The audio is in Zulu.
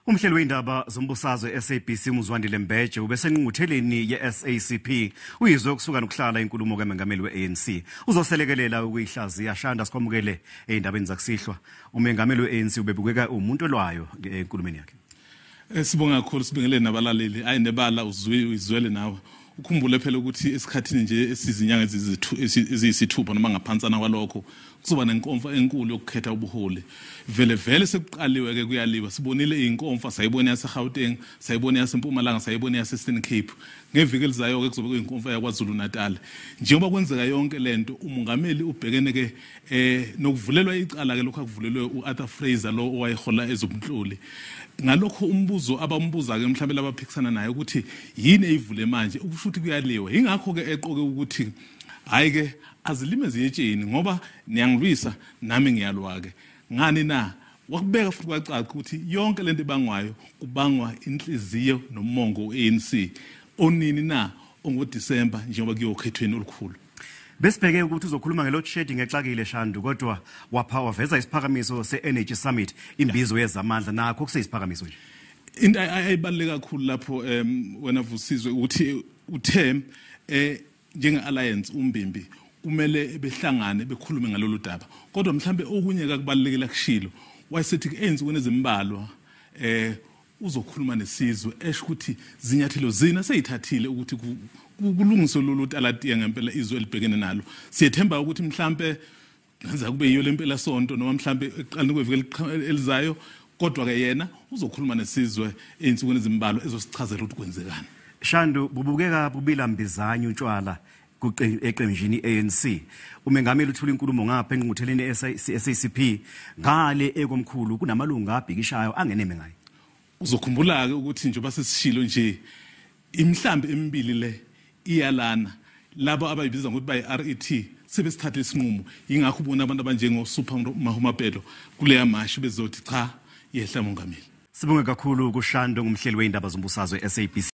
Umhleli wendaba zombusazwe SABC uMzwandile Mbeje ubesenqutheleni ye-SACP uyizwe kusuka nokuhlala inkulumo kaMengameli we-ANC uzoselekelela ukuyihlaziya. Shanda, sikwamukele ey'ndabeni zakusihlwa. Umengameli we-ANC ubebukeka umuntu olwayo enkulumeni yakhe. Sibonga kakhulu, sibingelele nabalaleli. Ayi nebala uzwele nawe. Ukhumbule phela ukuthi esikhathini nje esizinyanga eziyisithupha noma ngaphansana kwalokho kuzoba nenkomfa enkulu yokukhetha ubuholi. Vele vele sekuqaliwe ke kuyaliwa. Sibonile inkomfa, sayibona yaseGauteng, sayibona yaseMpumalanga, sayibona yaseEastern Cape. Ngeviki elizayo ke kuzobe kuyinkomfa yaKwaZulu Natal. Njengoba kwenzeka yonke lento, umongameli ubhekene ke nokuvulelwa icala ke lokho akuvulelwe uArthur Fraser lo owayehola ezobunhloli. Ngalokho umbuzo abambuza ke mhlawumbe labaphikisana naye ukuthi yini eyivule manje, ukusho ukuthi kuyaliwa. Ingakho ke eqoke ukuthi hayi ke azilime ziyetsheni ngoba niyangilwisa nami ngiyalwa ke. Ngani na? Wakubeka futhi kwacaca ukuthi yonke lento ebangwayo kubangwa inhliziyo nomongo we-ANC onini na ongoDisemba njengoba kuyokhethweni olukhulu. Besibheke ukuthi uzokhuluma nge-load shedding exakile, Shandu, kodwa waveza isiphakamiso se-Energy Summit, imbizo yezamandla, nakho kuseyisiphakamiso nje. Into ayibaluleke kakhulu lapho wena Vusizwe ukuthi uthe njenge-alliance umbimbi kumele behlangane bekhulume ngalolu daba, kodwa mhlambe okunye kakubalulekile akushilo wayesethi ey'nsukwini ezimbalwa uzokhuluma nesizwe esho ukuthi zinyathelo zina seyithathile ukuthi kulungiswe lolu talatiya ngempela izwe elibhekene nalo. Siyethemba ukuthi mhlambe ngenza kube yiyo lempela sonto noma mhlambe ekuqaleni kweviki elizayo, kodwa ke yena uzokhuluma nesizwe ey'nsukwini ezimbalwa ezosichazela ukuthi kwenzekani. Shandu, bubukeka bubila mbizanye utshwala eqenjini ANC. Umengameli uthula inkulumo ngapha enqutheleni SACP, ngale ekomkhulu kunamalungu abhikishayo angeneme ngayo. Uzokhumbula ke ukuthi njengoba sesishilo nje imhlambi emibili le iyalana, labo abayibiza ngokuthi bayi-RET sebesithathe isinqumo. Yingakho ubona abantu abanjengo Super Mahumapelo kuleya mashi bezothi cha yehla mongameli. Sibonge kakhulu kuShando, ngumhleli weindaba zombusazwe SABC.